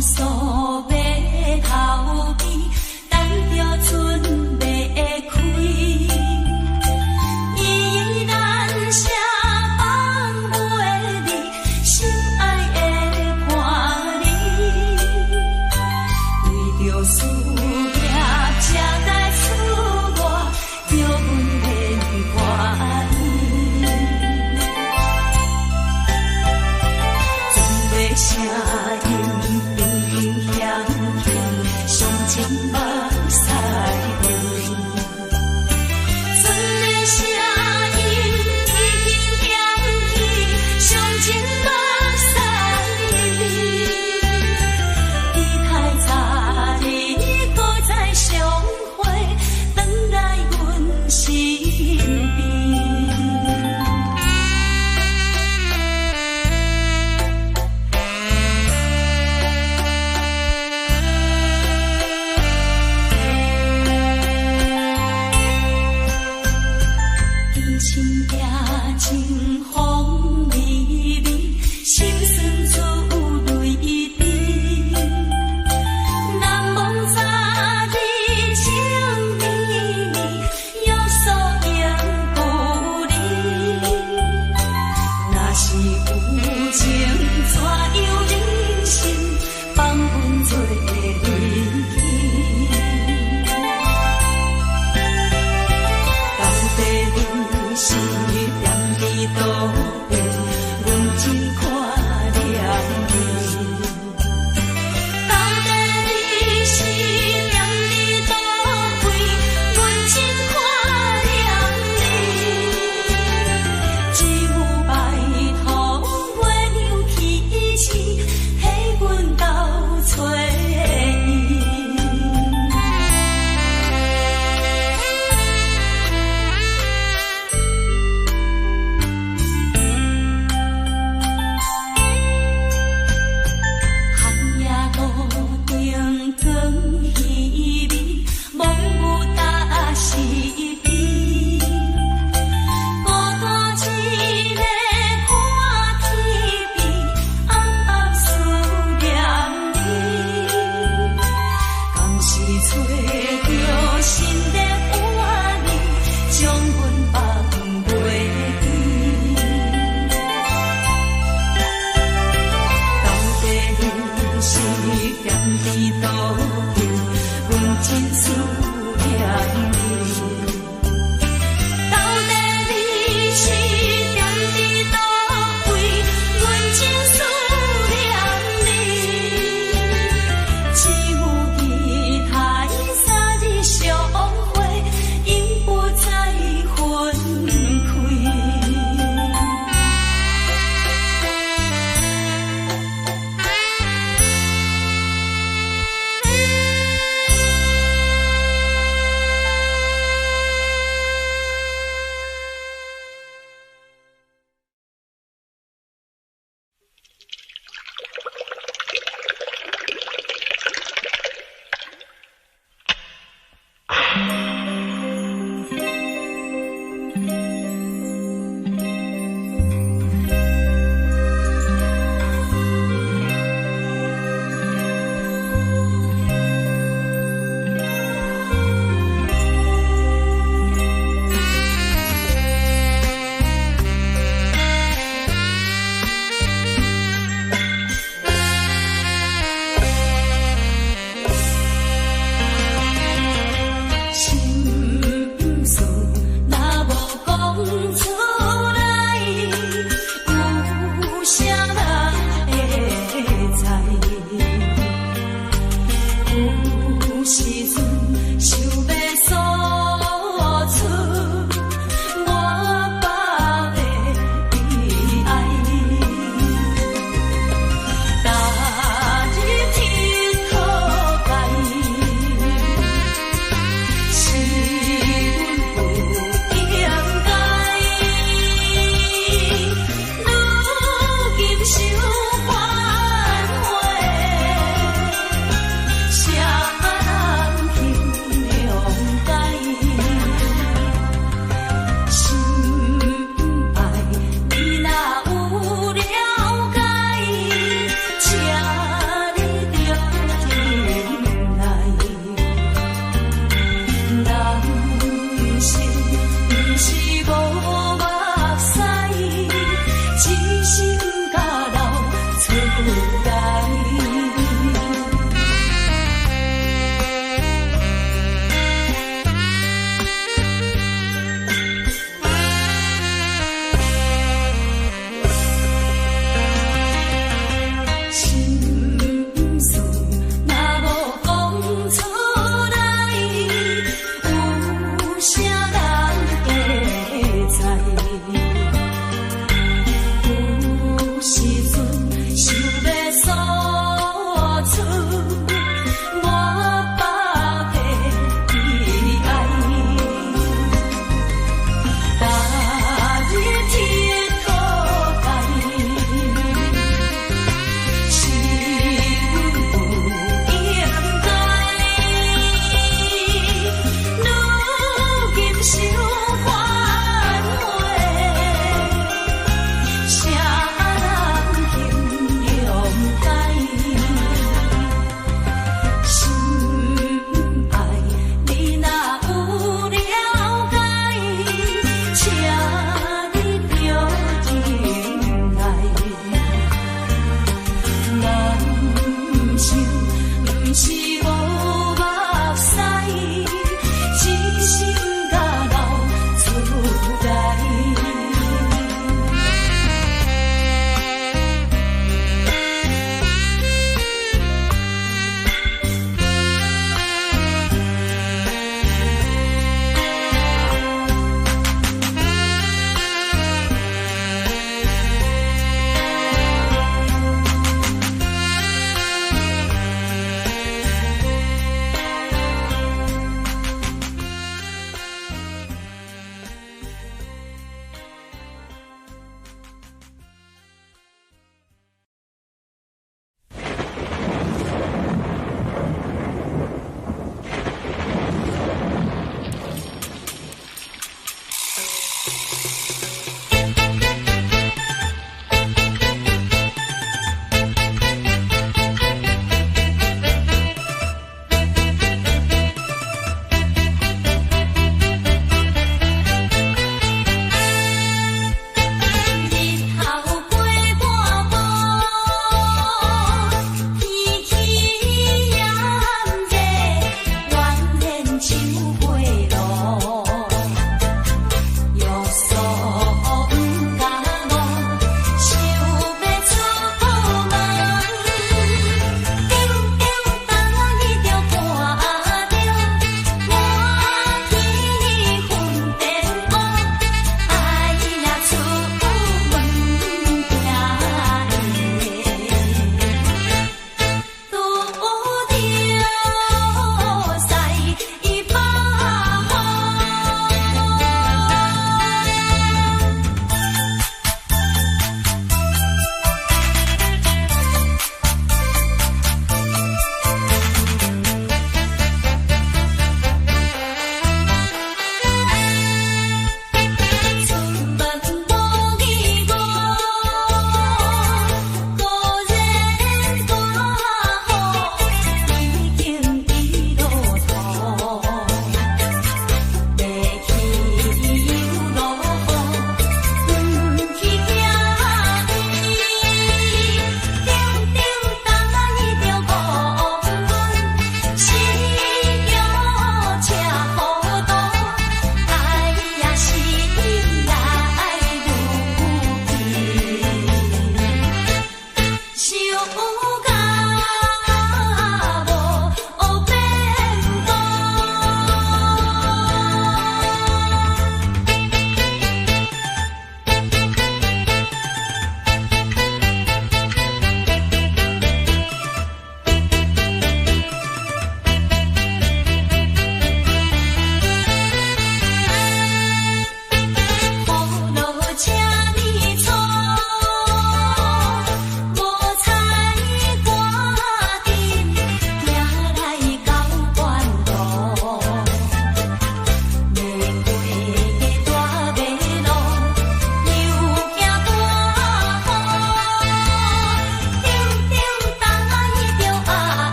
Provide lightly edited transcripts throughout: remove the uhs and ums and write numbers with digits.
數碼頭邊，等著準欲開。依然寫放袂離，心愛的伴侶，為著事業才來出外，叫阮免懷疑。船的聲音平平響起，傷情目屎流。船的聲音已經響起，傷情目屎流。期待早日閣再相會，轉來阮身邊。天心夜清風微微，心酸出淚滴。難忘昨日情綿綿，約束永不離。若是有情，怎樣忍心放阮做離去？到底你是踮佇佗位，阮真看念你。到底你是踮佇佗位，阮真看念你。只有拜託月娘提醒，彼阮斗揣伊。寒夜路燈光稀微，罔有搭是非。孤單一个看天邊，暗暗思念你。敢是揣著新的伴侶，將阮放袂記。到底你是踮佇佗位，阮真思念你。到底你是踮佇佗位，阮真思念你。只有期待三日相會，永不再分開。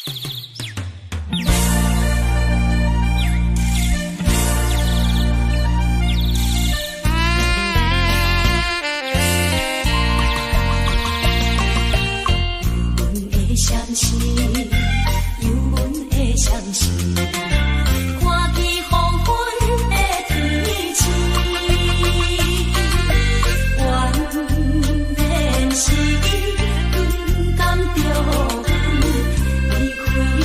有阮的相思，有阮的相思，看見黃昏的天星，原來是不甘著阮離開。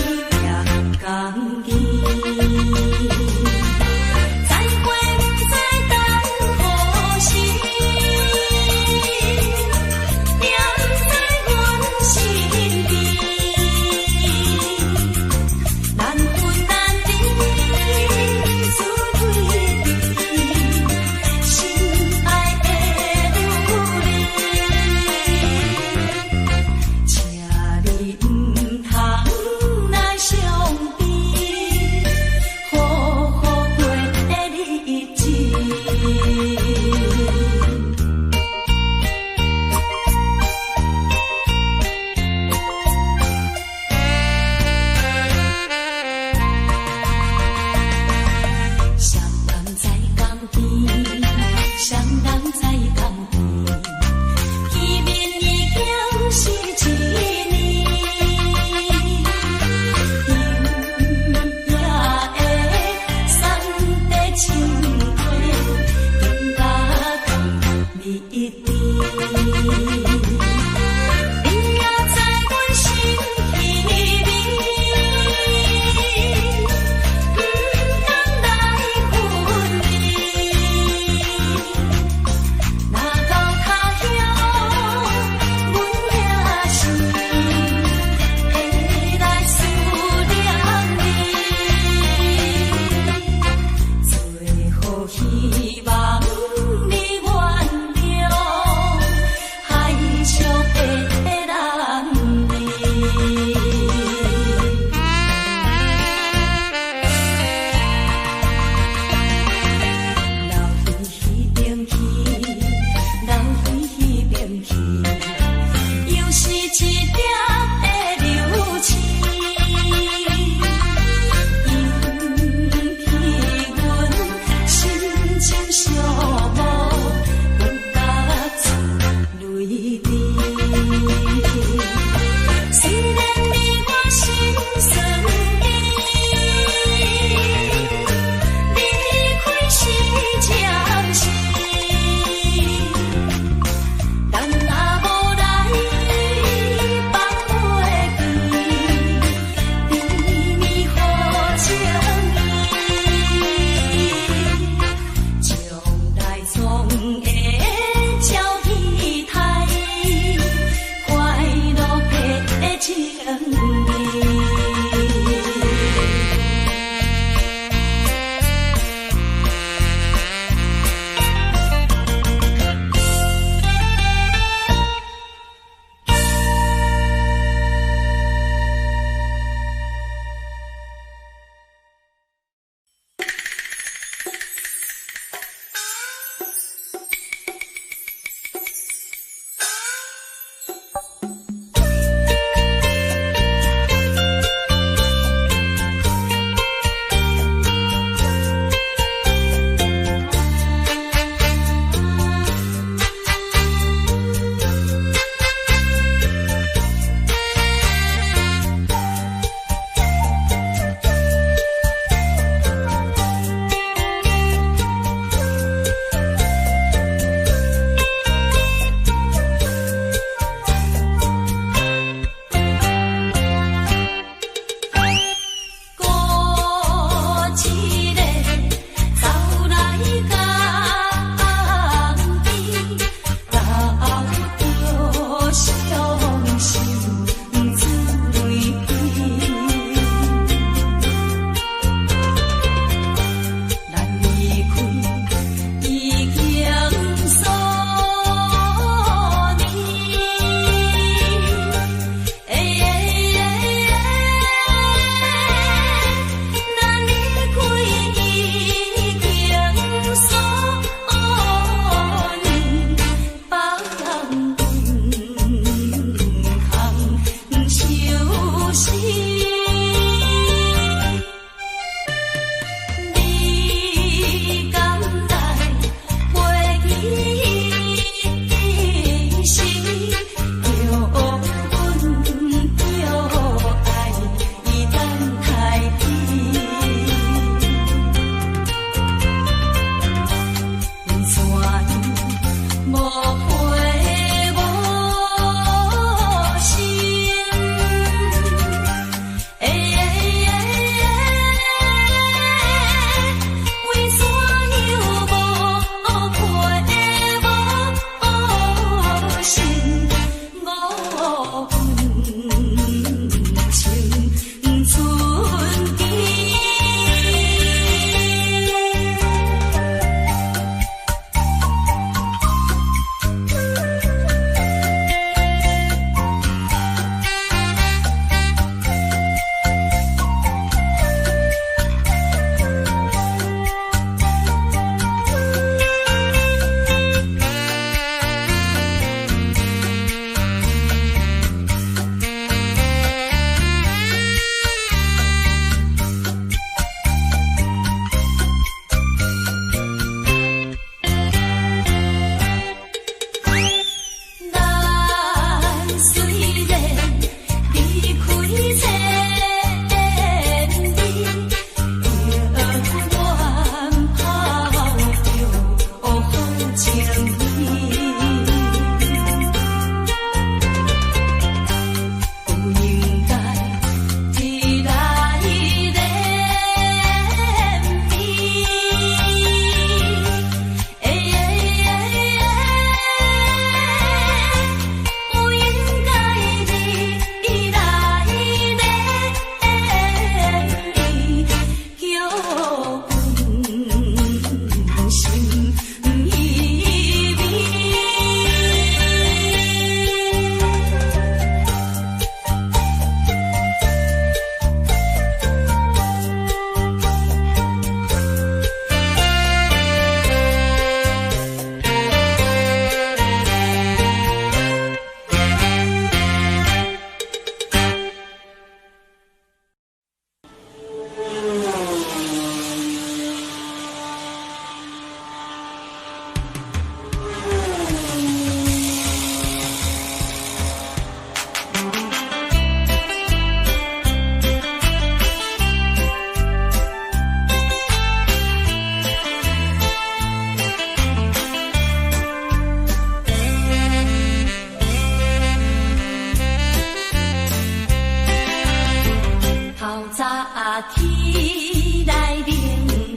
起來冷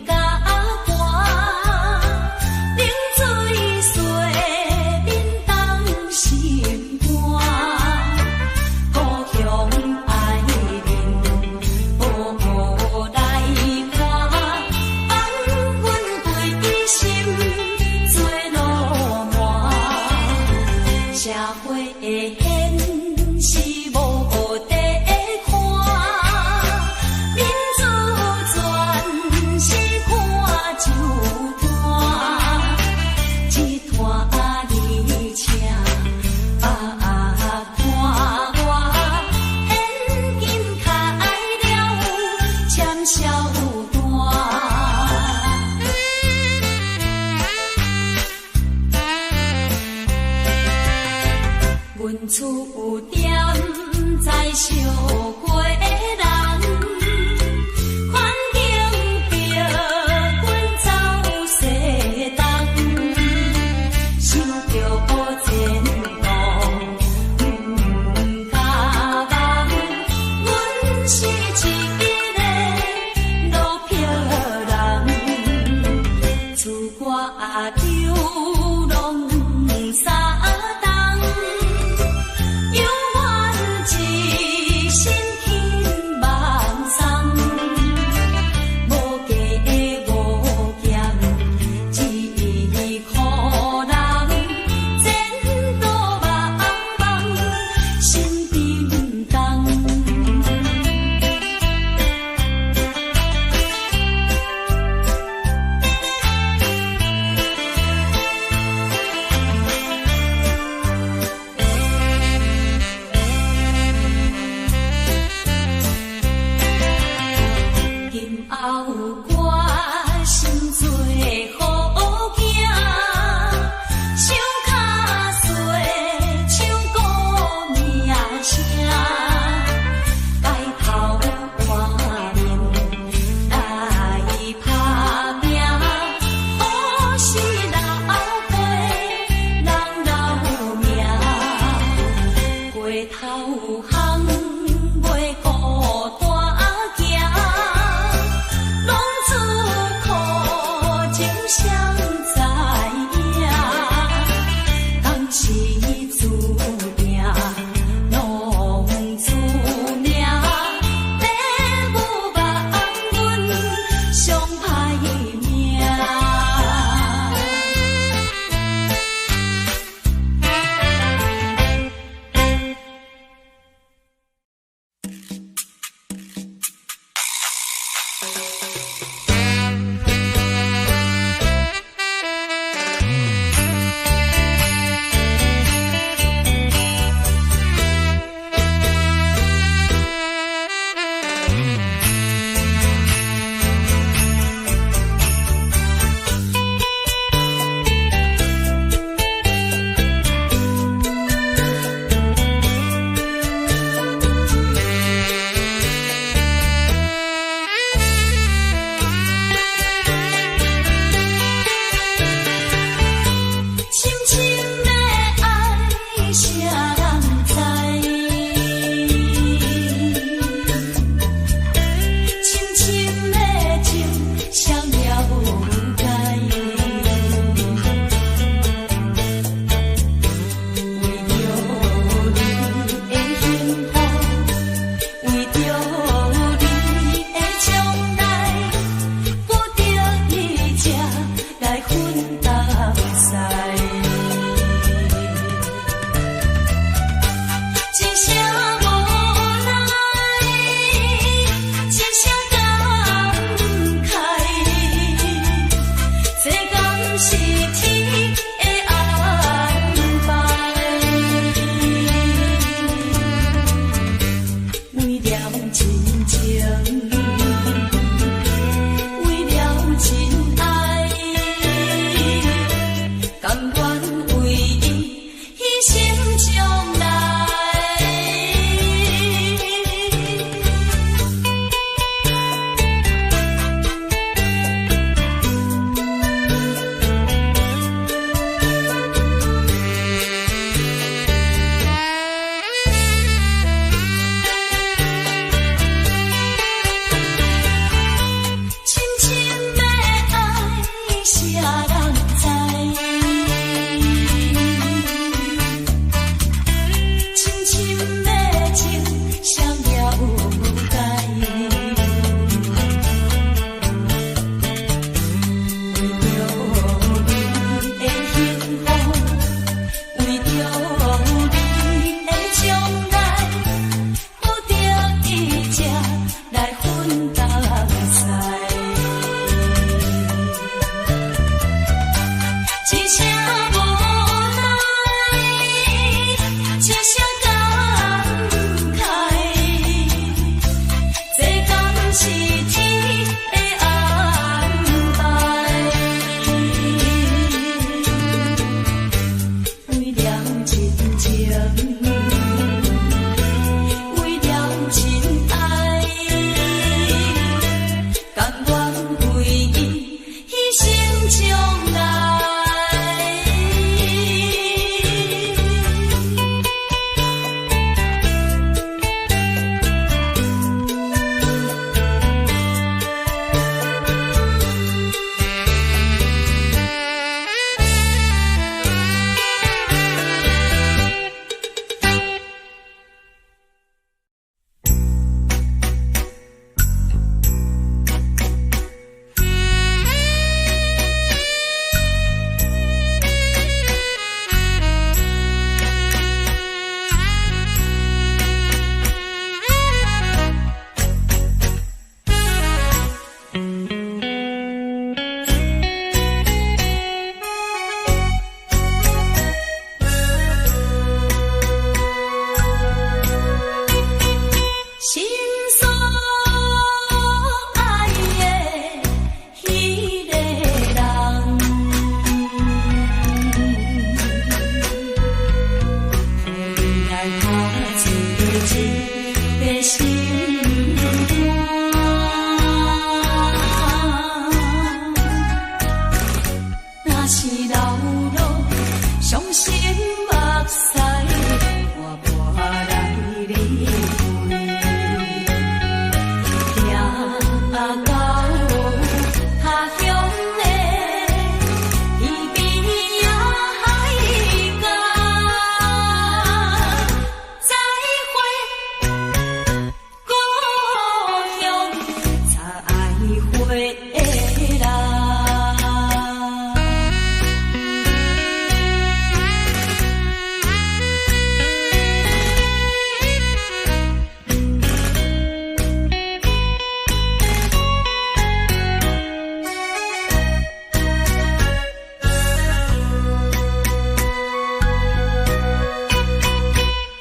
甲寒，冷水洗面凍心肝，故鄉愛面無來看，放阮規心做鱸鰻。社會的現實無得看，民主全是看酒單，一攤你請別看我，現金開了簽銷單。阮厝踮在小街人，環境逼阮走西東，想著前途毋敢望，阮是一个落魄人，出外流浪三冬，猶原一身輕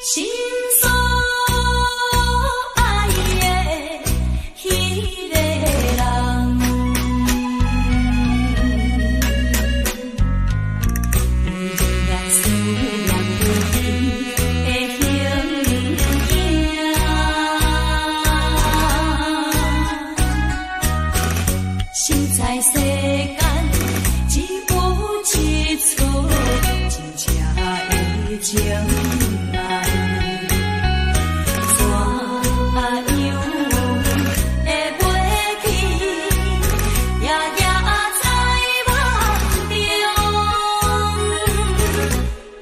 心所愛的彼个人。仍然思念著伊的形影。實在世間只有一束真正的情愛，怎樣會袂記？夜夜在夢中，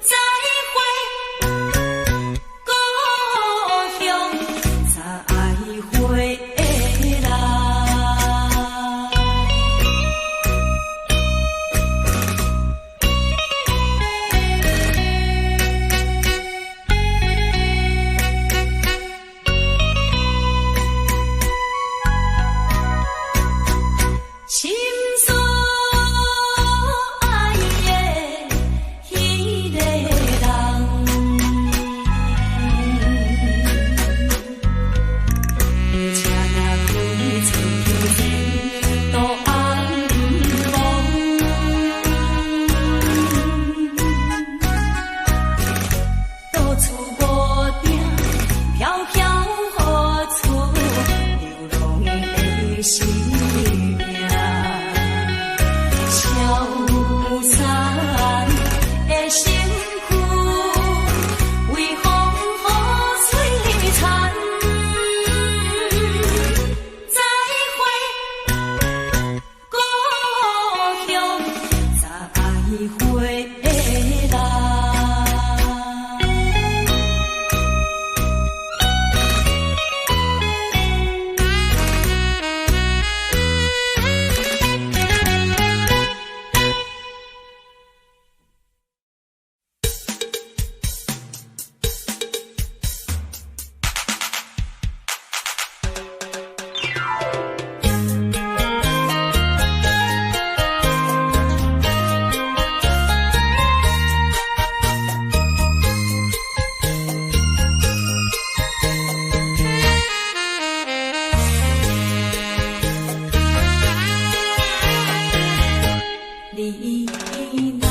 再會故鄉，再會人。心所愛的彼个人，車若開出去前途暗暝，到處無定，飄飄何處，流浪的生命。消散的身軀，為風雨摧殘。再會故鄉，再會人。你若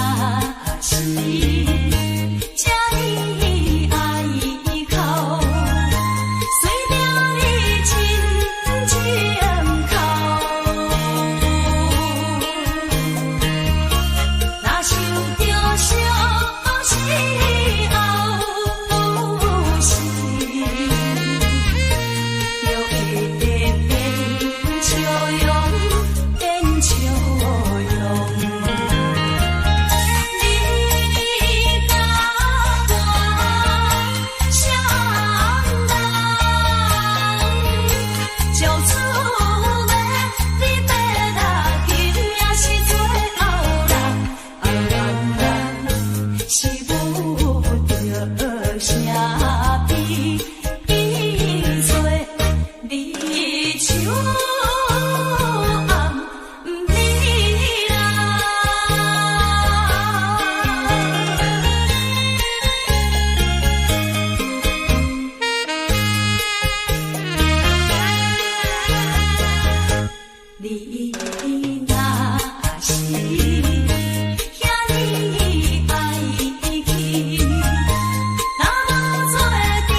是這呢愛哭，隨著你真情哭。若想著相思後有時，就會變笑容，變笑容。你甲我雙人，相處欲離別啦，今也是最後啦，啊原來是無著啥比做你手暗暝啦。你若是遐呢愛去，若無做陣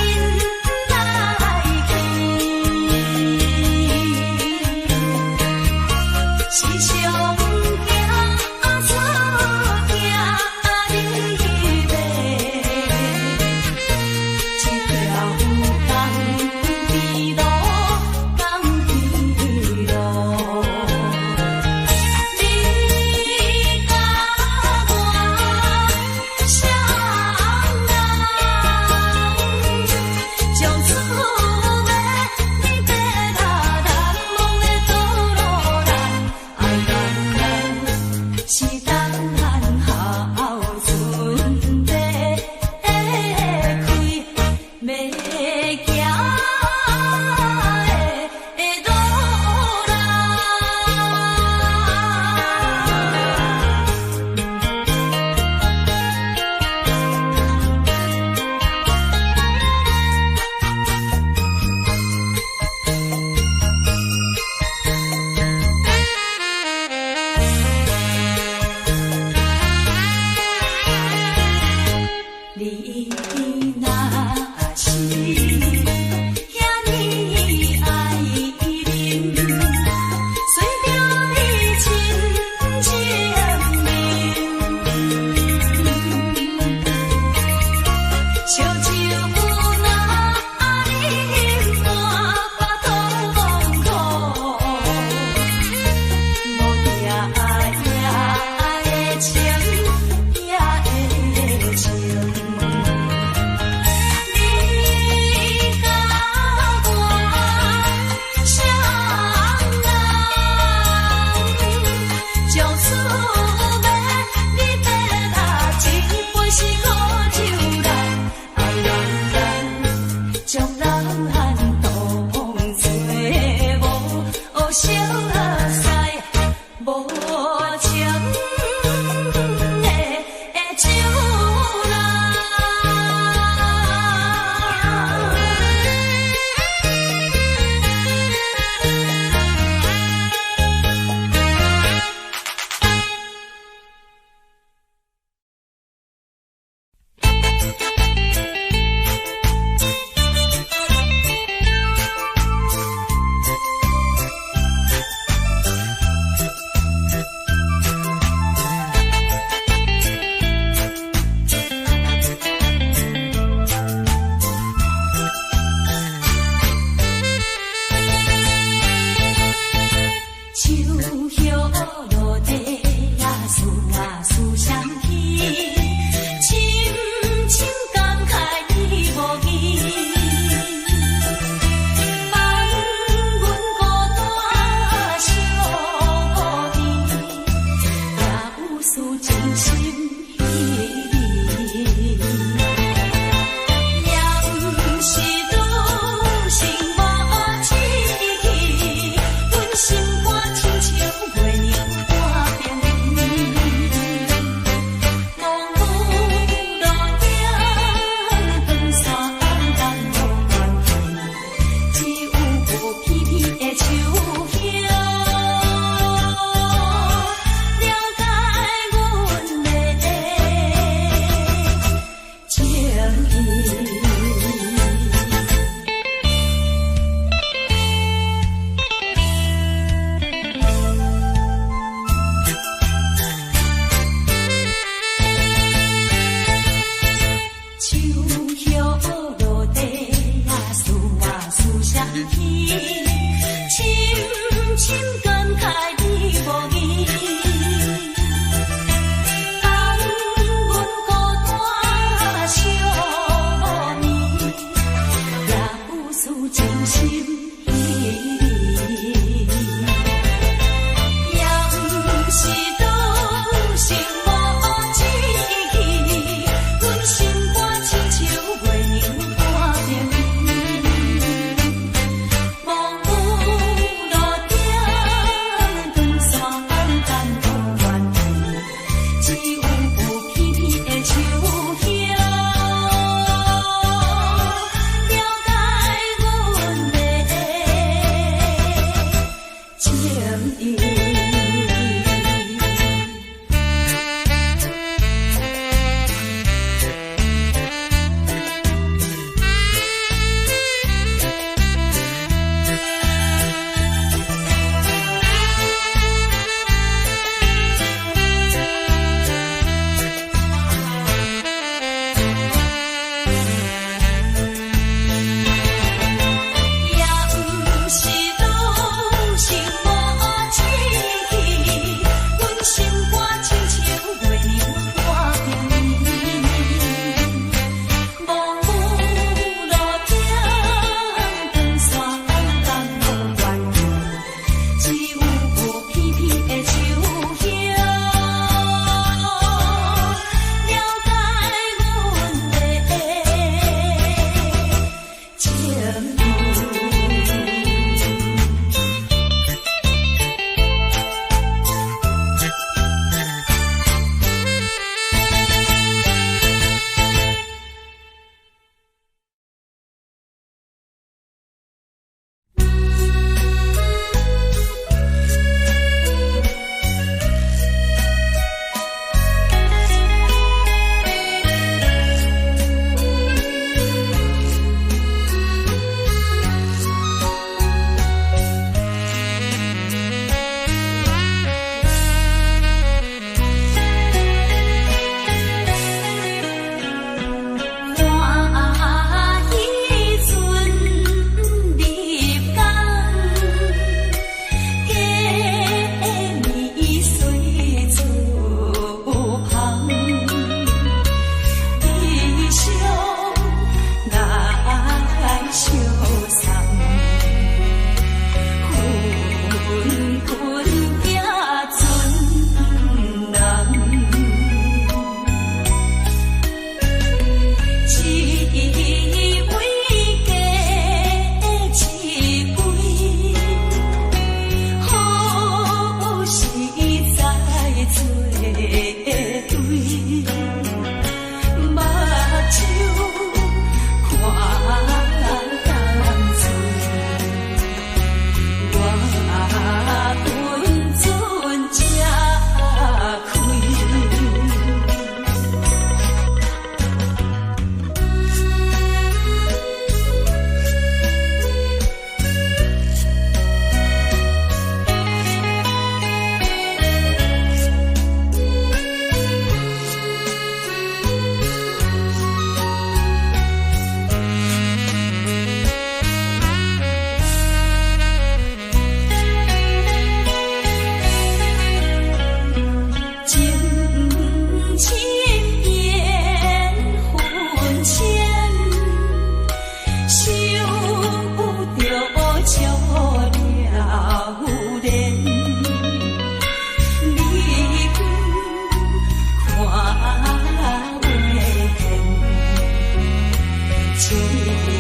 有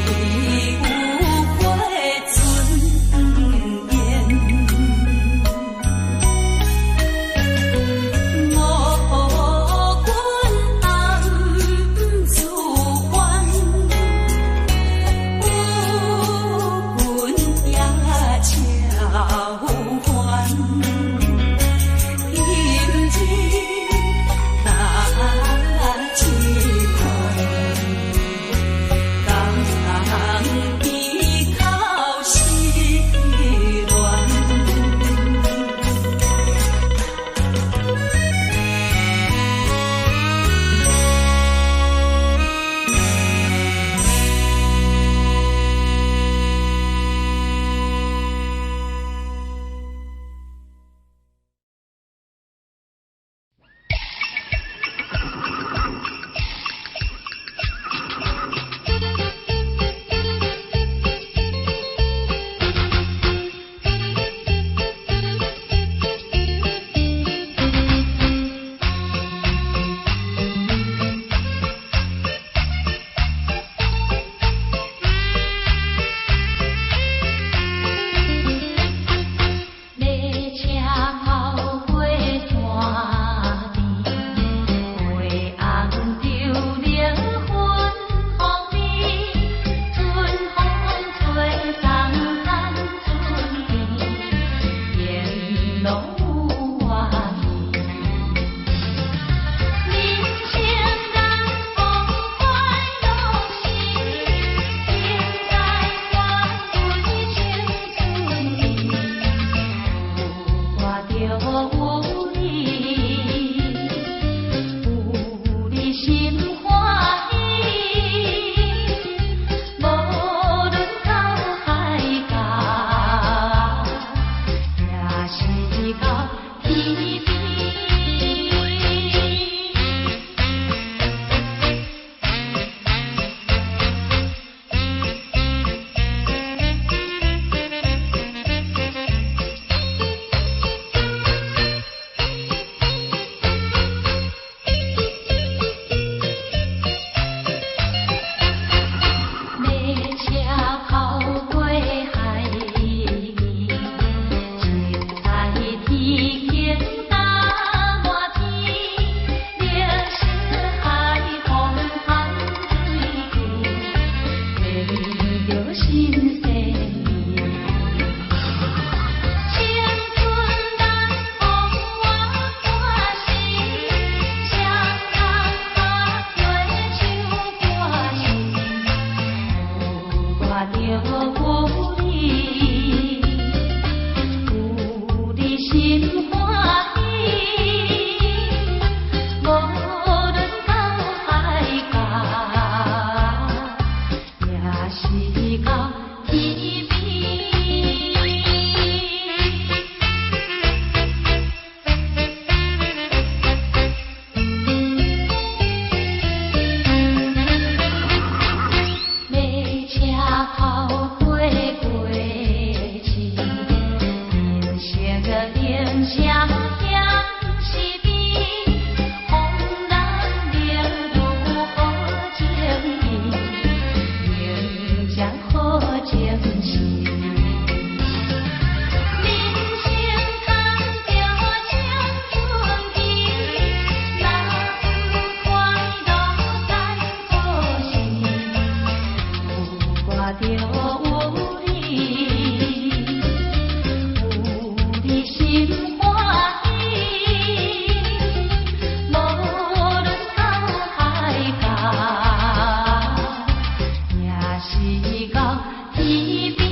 過尊嚴。無君暗自怨，有君也笑歡。今日哪一款，共比口失戀。馬車跑過山邊，花紅柳綠芬芳味，春風吹送咱春甜，沿路有我耳。人生難逢快樂時，應該感恩青春年。有我就有你，有你心歡喜。無論到海角，也是到天邊。馬車跑過海邊，七彩天空搭滿天，綠色海風含水甜，甜著心細膩。青春難逢我看時，雙人合對唱歌時，有我就有你，有你心歡喜。無論到海角，也是到天邊。馬車跑過過市，人生的聲嫌是悲，風浪烈如好情意，迎接好情時。人生趁著青春期，若有快樂咱好時，有我就有你，有你心歡喜。無論到海角，也是到天邊。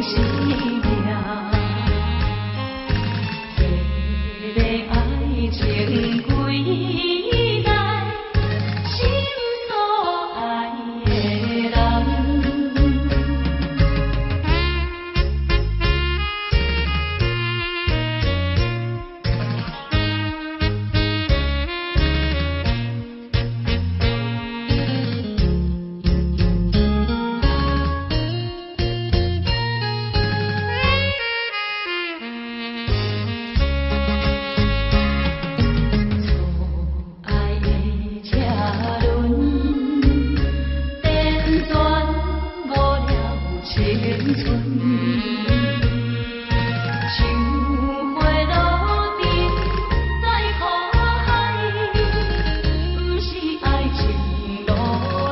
生命。這个愛情歸來，心所愛的人。錯愛的車輪，輾轉無了青春。像花落沉在苦海，毋是愛情路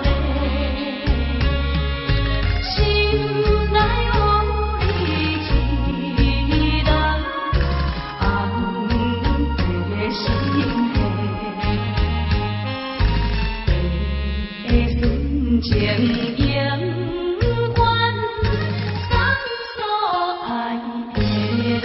咧。心內有你一人，紅的心彼純情永遠送所愛的人。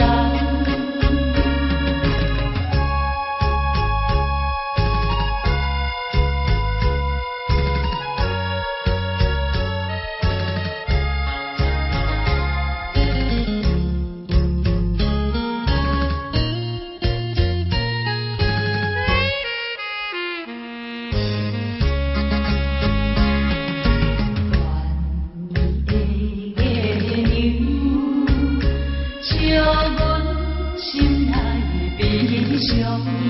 願你的月娘，笑阮心內悲傷。